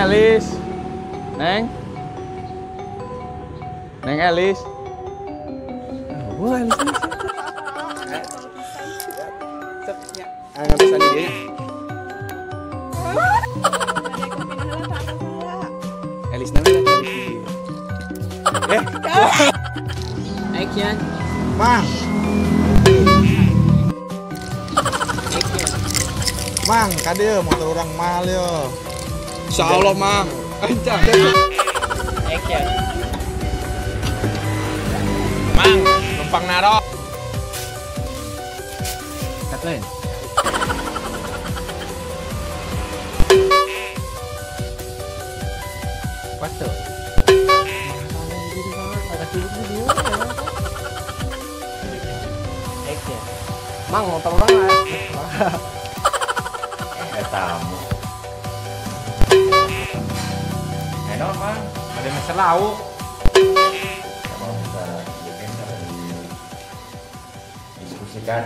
Elis. Neng. Neng Elis. Wah, Elis. Ah, nggak di dia. Elis namanya Elis di dia. Eh. Action. Mang. Mang, kade motor orang mahal yo. Insyaallah, Mang. Ancang. Action. Mang, numpang naro. Katain. Waktu. Action. Mang, motor orang tamu. Enak, Mang. Ada meser lauk. Kalau bisa bikin, diskusikan.